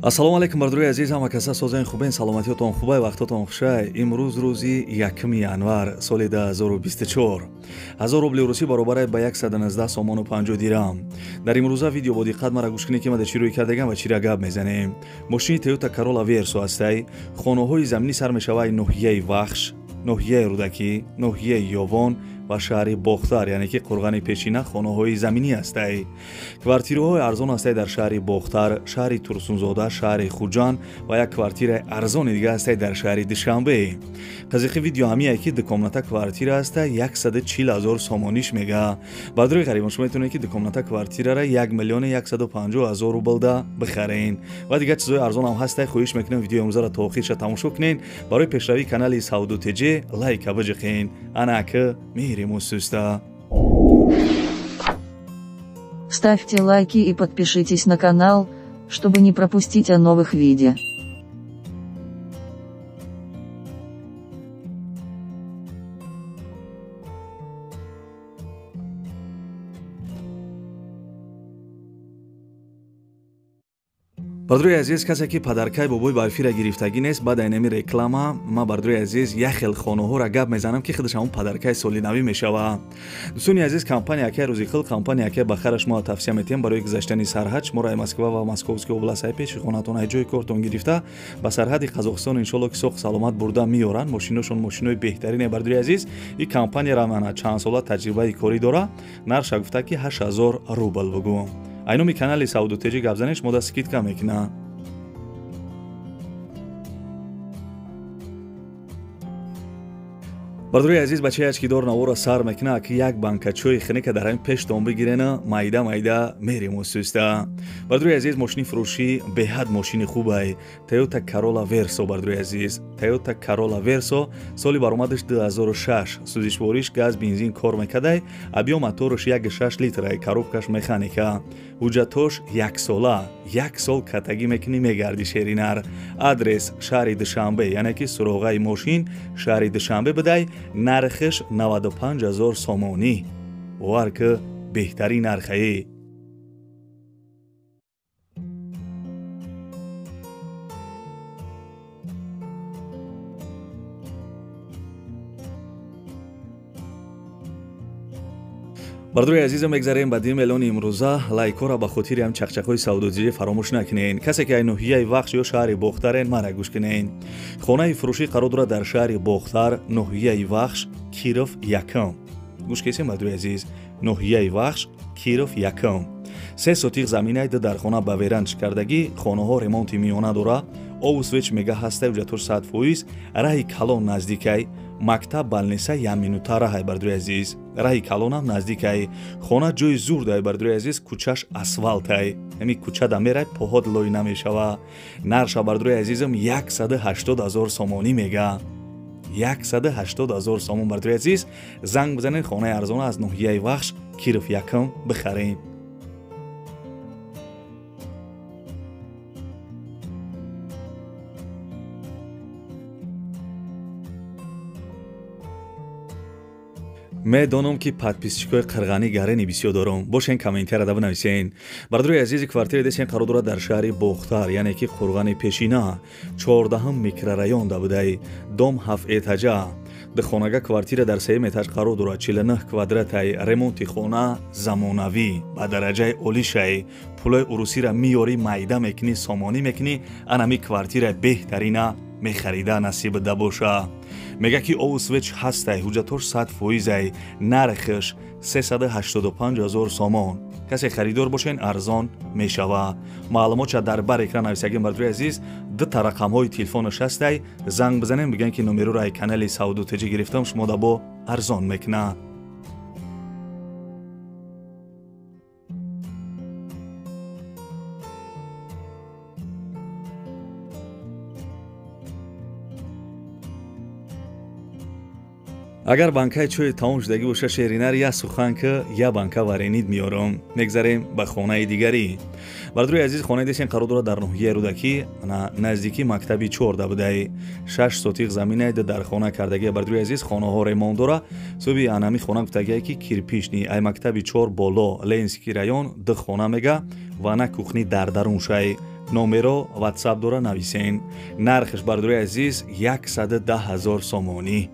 Ассалому алайкум бардорои азиз, ҳама каса созаин хубен, саломатиётон хубай, вақтотон хушай. Имрӯз рӯзи 1 январ соли 2024. 1000 рубли русӣ баробар ба 119 сомону 50 дирам. Дар имрӯза видео бо диққат мара гӯш кунед, ки ма дар чӣ рӯй кардагам ва чиро гап мезанем. Мошини Toyota Corolla Verso ҳастай. Хонаҳои заминӣ сар мешавад ноҳияи Вахш, ноҳияи Рӯдакӣ, ноҳияи Ёвон ва шаҳри Бохтар, яъне ки Қурғани пешина хонаҳои заминӣ ҳастай. Квартираҳои арзон ҳастай дар шаҳри Бохтар, шаҳри Турсунзода, шаҳри Хуҷанд ва як квартираи арзони дига ҳастай дар шаҳри Душанбе. Қазиқи видео ҳамие ки дукомната квартира ҳастай 140 000 сомониш мега. Бардорои ғарибон, шумо метавонед ки дукомната квартирара 1 150 000 рублда бихарен. Ва дигар чизҳои арзон ҳам ҳастай. Хоҳиш мекунем видеои имрӯзаро то охирша тамошо кунед. Барои пешравии канали Савдо ТЖ лайка биҷиқен. Ана ки мирем. Ставьте лайки и подпишитесь на канал, чтобы не пропустить о новых видео. Бардорои азиз, касе ки падаркай бобои барфиро гирифтагӣ нест, баъд айнами реклама ма бардорои азиз як хел хонаҳоро гап мезанам, ки худаш ҳамон падаркай соли навӣ мешава. Дӯстони азиз, компания акай Рӯзиқул, компания акай Бахара шумо тавсия метиҳам барои гузаштани сарҳад. Шуморо ай Москва ва Московский област ай пеши хонатон, ай ҷои кортон гирифта ба сарҳади Қазоқистон иншолло ки соқ саломат бурда меоранд. Мошиношон мошинои беҳтарине бардорои азиз. Ин компанияра мана чанд сола таҷрибаи корӣ дора. Нарша гуфта ки 8000 рубл бугӯ. Айноми канали Савдо ТЖ гап занеш мода скидка мекуна. Бардорои азиз, бачаи ачкидор навора сар мекуна, ки як банка чойи хиника дар ҳамин пештон бигирена, майда майда мерем усуста. Бардорои азиз, мошини фурӯшӣ беҳад мошини хубай. Toyota Corolla Verso, бардорои азиз. Toyota Corolla Verso соли баромадаш 2006, сӯзишвориш газ бензин кор мекардай, объём мотораш 1,6 литрай, коробкаш механика. Ҳуҷҷатош яксола, як сол катагӣ мекунӣ мегарди шеринар. Адрес шаҳри Душанбе, яъне ки суроғаи мошин шаҳри Душанбе бидай. Нархиш 95 000 сомонӣ. Бовар ки беҳтарин нархае. Бардорои азизам, мегзарем ба дим эълони имрӯза. Лайкҳоро ба хотири ҳам чақчақҳои Савдо ТЖ фаромӯш накунед. Касе ки ай ноҳияи Вахш ё шаҳри Бохтарен, мара гӯш кунед. Хонаи фурӯшӣ қарор дорад дар шаҳри Бохтар, ноҳияи Вахш, Киров якм. Гӯш кесем бардорои азиз, ноҳияи Вахш, Киров якм. 3 сотиқ заминай, ду дар хона ба веранч кардагӣ, хонаҳо ремонти миёна дора, обу свеч мега ҳастай, ҳуҷҷатош 100%, раҳи калон наздикай, мактаб балниса як минута раҳай бардорои азиз. Раҳи калонам наздикай. Хона ҷои зурдай бардорои азиз, кӯчаш асфалтай. Ҳамин кӯчада мерай, поҳод лой намешава. Нарша бардорои азизам 180 000 сомонӣ мега. 180 000 сомон бардорои азиз. Занг бизанед, хонаи арзона аз ноҳияи Вахш, Киров якм бихарем. Медонам ки подписчикои қирғанӣ гарени бисёр дорам. Бошен комментарияда бинависен. Бардорои азизи, квартираи десен қарор дорад дар шаҳри Бохтар, яъне ки Қурғани пешина, 14 микрорайонда будай. Дом 7 этажа. Духонага квартира дар 3 этаж қарор дорад, 49 квадратай. Ремонти хона замонавӣ ба дараҷаи олишай. Пулои урусиро меёрӣ, майда мекунӣ, сомонӣ мекунӣ, анами квартира беҳтарина мехарида насибда боша. Мега ки обу свеч ҳастай, ҳуҷҷатош 100%, нархш 385 000 сомон. Касе харидор бошен, арзон мешава. Маълумотша дар бар экран нависагим бардорои азиз. Дута рақамҳои телефонаш ҳастай, занг бизанем, бигӯем ки номероро ай канали Савдо ТЖ гирифтам, шумо дабо арзон мекуна. Агар банкаи чойи тамом шудагӣ боша шеринар, я суханка, я банка варенид меёрам. Мегзарем ба хонаи дигарӣ. Бардорои азиз, хонаи десен қарор дорад дар ноҳияи Рӯдакӣ, наздики мактаби 14 будай. 6 сотиқ заминай дар хона кардагия. Бардорои азиз, хонаҳо ремонт дора. Суби анами хона гуфтагие ки кирпичный, ай мактаби 4 боло, Ленинский район, ду хона мега ва на кухни дар дарун шай. Номеро WhatsApp дора нависен. Нархш бардори азиз 110 000 сомонӣ.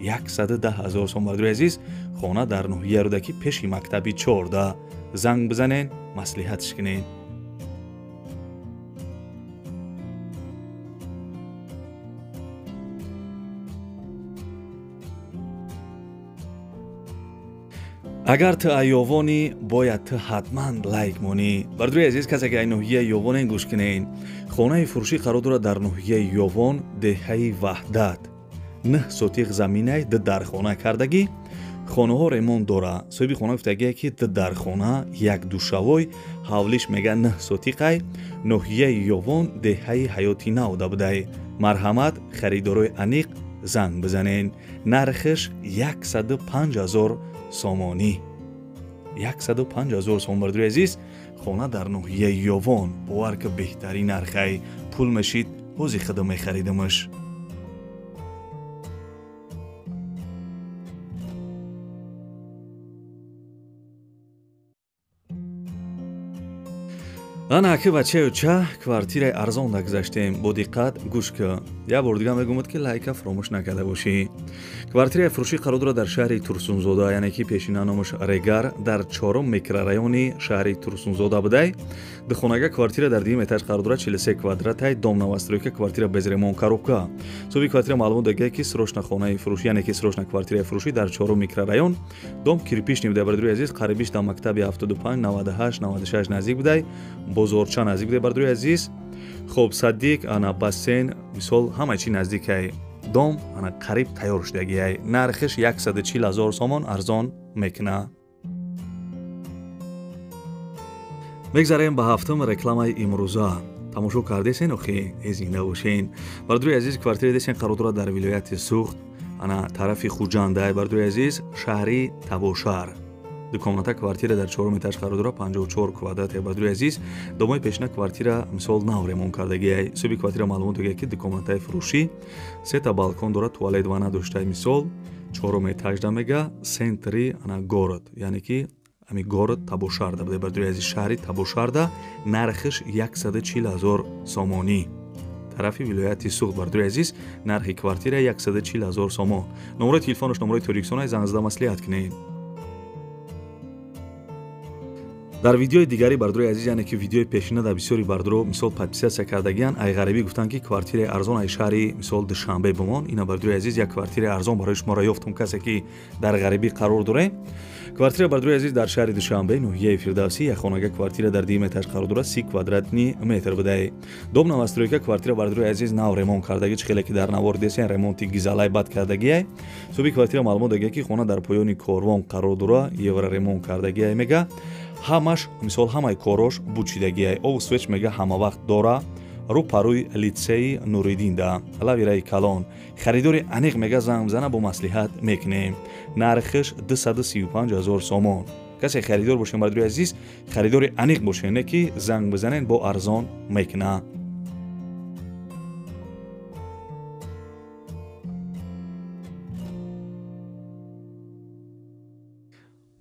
110 000 сом бардори азиз. Хона дар ноҳияи Рӯдакӣ пеши мактаби 14. Занг бизанен, маслиҳатш кунен. Агар ту айёвонӣ, бояд ту ҳатман лайк монӣ. Бардори азиз, касе ки ай ноҳияи Ёвонен гӯш кунен. Хонаи фурӯшӣ қарор дорад дар ноҳияи Ёвон, деҳаи Ваҳдат. 9 сотиқ заминай ду дархона кардагӣ. Хонаҳо ремонт дора. Соҳиби хона гуфтагие ки ду дархона, як душавой, ҳавлиш мега 9 сотиқай. Ноҳияи Ёвон, деҳаи Ҳаёти Навда будай. Марҳамат, харидорои аниқ занг бизанен. Нархш 105 000 сомонӣ. 105 000 сом бардори азиз. Хона дар ноҳияи Ёвон. Бовар ки беҳтарин нархай. Пул мешид, ҳози худо мехаридамаш. Ана аки бачаю ча квартираи арзон нагузаштем. Бо диққат гӯш кӣ. Як бор дига мегӯмад ки лайка фаромӯш накарда бошӣ. Квартираи фурӯшӣ қарор дорад дар шаҳри Турсунзода, яъне ки пешина номаш Регар, дар чорум микрорайони шаҳри Турсунзода будай. Духонага квартира дар дуюм этаж қарор дорад, 43 квадратай, дом новостройка, квартира без ремонт, коробка. Соҳиби квартира маълумот дагия ки срочно хонаи фурӯшӣ, яъне ки срочно квартираи фурӯшӣ дар чорум микрорайон, дом кирпичный будай. Бардори азиз, қарибиш дар мактаби 75, 98, 96 наздик будай. Бозорча наздик будай бардори азиз. Хоб, садик, ана бассейн, мисол ҳама чи наздикай. Дом ана қариб тайёр шудагиай. Нархиш 140 000 сомон арзон мекуна. Мегзарем ба ҳафтум рекламаи имрӯза. Тамошо кардесен охи, э зинда бошен. Бардори азиз, квартираи десен қарор дорад дар вилояти Суғд, ана тарафи Хуҷандай, бардори азиз, шаҳри Табошар. Ду комната квартира дар чорум этаж қарор дорад, 54 квадрат. Бардори азиз, домои пешина квартира мисол нав ремонт кардагиай. Соҳиби квартира маълумот догия ки ду комнатаи фурӯшӣ, сета балкон дорад, туалет ванна доштаи мисол, чорум этажда мега, центри ана город, яъне ки ами город Табошарда будай. Бардори азиз, шаҳри Табошарда, нархиш 140 000 сомонӣ. Тарафи вилояти Суғд, бардори азиз, нархи квартира 140 000 сомон. Номерои телефонаш номерои Тоҷикистон, занг зада маслиҳат кунед. Дар видеои дигари бардорои азиз, яъне ки видеои пешина дар бисёри бардоро мисол подписатсия кардагиян, ай ғарибӣ гуфтанд ки квартираи арзон ай шаҳри мисол Душанбе бимон. Ина бардорои азиз, як квартираи арзон барои шуморо ёфтум, касе ки дар ғарибӣ қарор дорем. Квартира бардорои азиз дар шаҳри Душанбе, ноҳияи Фирдавсӣ, як хонага квартира дар дуюм этаж қарор дорад, 30 квадратни метр будай. Дом новостройка, квартира бардорои азиз нав ремонт кардагӣ, чӣ хеле ки дар навор десен ремонти гизалай бад кардагиай. Соҳиби квартира маълумот дагия ки хона дар поёни корвон қарор дорад, евро ремонт кардагиай мега. Ҳамаш мисол ҳамаи корош бучидагиай. Об свеч мега ҳама вақт дора. Рӯ парӯи литсеи Нуриддинда, лавираи калон. Харидори аниқ мега занг бизана, бо маслиҳат мекунем. Нархиш 235 000 сомон. Касе харидор бошен бардори азиз, харидори аниқ бошен, не ки занг бизанен, бо арзон мекуна.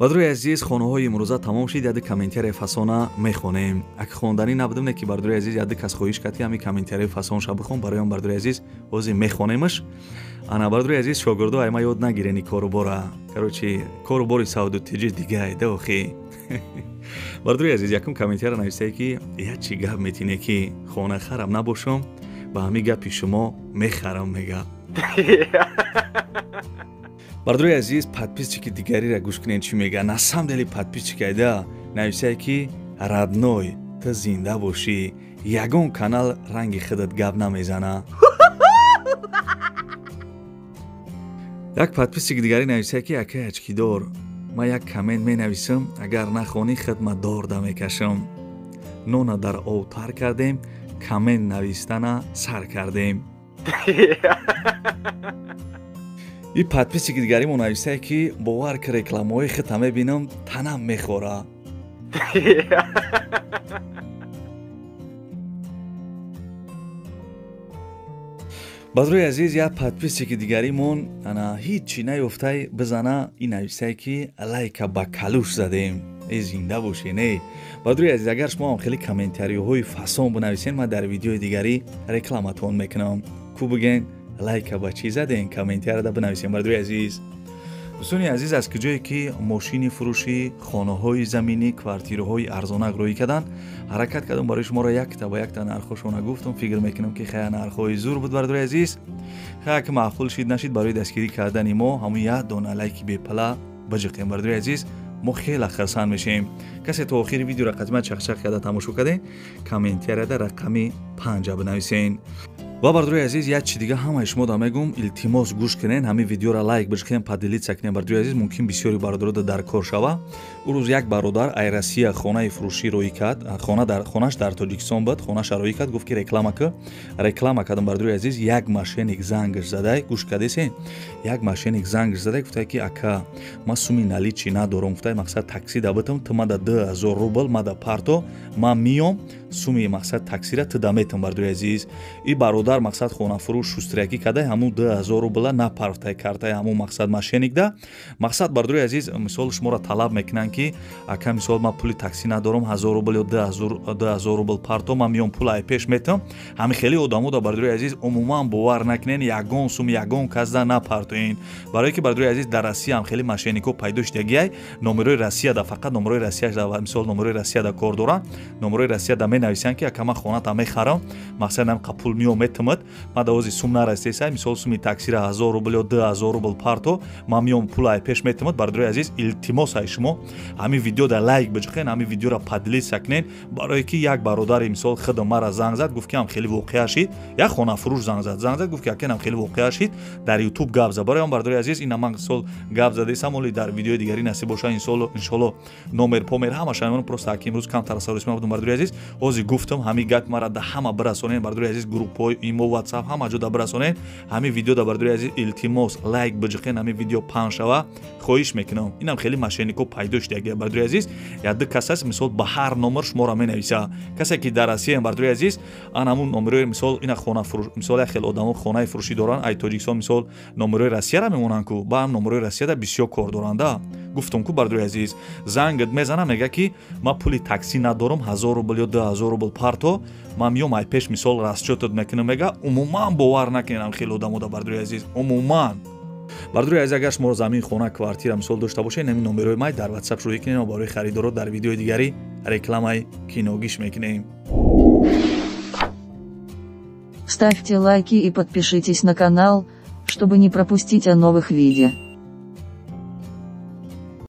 Бардорои азиз, хонаҳои имрӯза тамом шид. Яде комментарияи фасона мехонем. Ак хонданӣ набудам, не ки бардорои азиз, яде кас хоҳиш кард ки ҳами комментарияи фасонша бихон. Барои он бардорои азиз ҳозир мехонемаш. Ана бардорои азиз, шогирдо айма ёд нагирени корубора. Короче, корубори савду тиҷи дигай да охи. Бардорои азиз, якум комментария нависае ки я чӣ гап метине ки хона харам набошам, ба ҳами гапи шумо мехарам мега. Бардорои азиз, подписчики дигариро гӯш кунед чӣ мега. На самом деле подписчик айда нависае ки родной, ту зинда бошӣ, ягон канал ранги худат гап намезана. Як подписчик дигари нависае ки акай ачкидор, ман як коммент менависам, агар нахонӣ хидмат дорда мекашам. Нона дар об тар кардем, коммент навистана сар кардем. И подписчики дигаримон нависае ки бовар ки рекламаҳои худта мебинам, танам мехӯра. Бардорои азиз, як подписчики дигаримон ана ҳеҷ чӣ наёфтай бизана, ин нависае ки лайка ба калуш задем. Зинда бошен. Бародари азиз, агар шумо ҳам хеле комментариҳои фасон бинависен, ман дар видеои дигарӣ рекламатон мекунам. Ку биген, лайка ба чӣ заден, комментарияда бинависен, бародари азиз. Дӯстони азиз, аз куҷое ки мошини фурӯшӣ, хонаҳои заминӣ, квартираҳои арзонак рӯй карданд, ҳаракат кардам барои шуморо якта ба якта нархҳошона гуфтам. Фикр мекунам, ки хая нархҳои зур буд, бародари азиз. Хая ки маъқул шид, нашид, барои дастгирӣ кардани мо ҳамун як дона лайки бепала биҷиқем, бародари азиз. Мо хеле хурсанд мешавем. Касе то охири видеоро қатима чақчақ карда тамошо кардем, комментарияда рақами 5 бинависен. Ва, бародарои азиз, як чи дига ҳамаи шумо да мегум, илтимос, гӯш кунен, ҳамин видеоро лайк бишкунен, поделиться кунен, бародарои азиз, мумкин бисёри бародарода дар кор шава. Ӯ рӯз як бародар ай Россия хонаи фурӯшӣ рӯй кард, хона дар хонаш дар Тоҷикистон буд, хонаша рӯй кард, гуфт ки реклама ки. Реклама кардам, бародарои азиз, як мошенник зангаш задай, гӯш кардесен, як мошенник зангаш задай, гуфтай ки ака, ма суми наличный надорам, гуфтай, мақсад такси да битам, ту мада 2000 рубл мада парто, ман миём, суми мақсад таксира ту да метам, бародарои азиз. И бародар мақсад хонафурӯш шустрякӣ кардай, ҳамун 2000 рубла напарфтай картаи ҳамун мақсад мошенник да. Мақсад, бародарои азиз, мисол шуморо талаб мекунанд ки ака, мисол ман пули такси надорам, 1000 рубл ё 2000 рубл парто, ман миём, пул ай пеш метам. Ҳамин хеле одамо да, бародарои азиз, умуман бовар накунен, ягон сум ягон касда напартоен, барое ки, бародарои азиз, дар Россия ҳам хеле мошенникҳо пайдо шудагиай. Номерои Россия да, фақат номерои Россия, мисол номерои Россия да кор доранд, номерои Россия да менависанд ки ака, ман хоната мехарам, мақсад ҳам пул миём метамад, ман давози сум нарасидесай, мисол суми таксира 1000 рубл ё 2000 рубл парто, ман миём, пул ай пеш метамад. Бародарои азиз, илтимос ай шумо, ҳамин видео да лайк биҷиқен, ҳамин видеоро поделиться кунен, барое ки як бародари мисол худам мара занг зад, гуфт ки ҳам хеле воқеа шид. Як хонафурӯш занг зад, гуфт ки акенам хеле воқеа шид, дар Ютуб гап зад. Барои он, бародари азиз, ина ман мисол гап задесам, оли дар видеои дигарӣ насиб боша, иншолло, номер помер ҳамаша. Просто аки имрӯз камтар саросима будум, бародари азиз, ҳозир гуфтам. Ҳамин гап мара да ҳама бирасонен, бародари азиз, группҳои имо, Ватсап, ҳама ҷо да бирасонен ҳамин видео да. Бародари азиз, илтимос, лайк биҷиқен, ҳамин видео паҳн шава, хоҳиш мекунам. Инам хеле мошенникҳо пайдо шудаги, бародари азиз. Як ду кас аст, мисол ба ҳар номер шуморо менависа. Касе ки дар Россияам, бародари азиз, ан ҳамун номерои мисол ина хонафурӯш, мисол як хел одамо хонаи фурӯшӣ доранд ай Тоҷикистон, мисол номерои Россияра мемонанд ку, ба ҳам номерои Россияда бисёр кор доранда. Гуфтам ку, бародари азиз, зангат мезанам, мега ки ман пули таксӣ надорам, 1000 рубл ё 2000 рубл парто, ман миём, ай пеш мисол расчётат мекунам, мега. Умуман бовар накунем хеле одамода, бародари азиз, умуман. Бародари азиз, агар шуморо замин, хона, квартира мисол дошта бошед, ҳамин номерои май дар Ватсап шурӯъ кунем ва барои харидоро дар видеои дигарӣ рекламаи киногиш мекунем. Ставьте лайки и подпишитесь на канал, чтобы не пропустить о новых видео.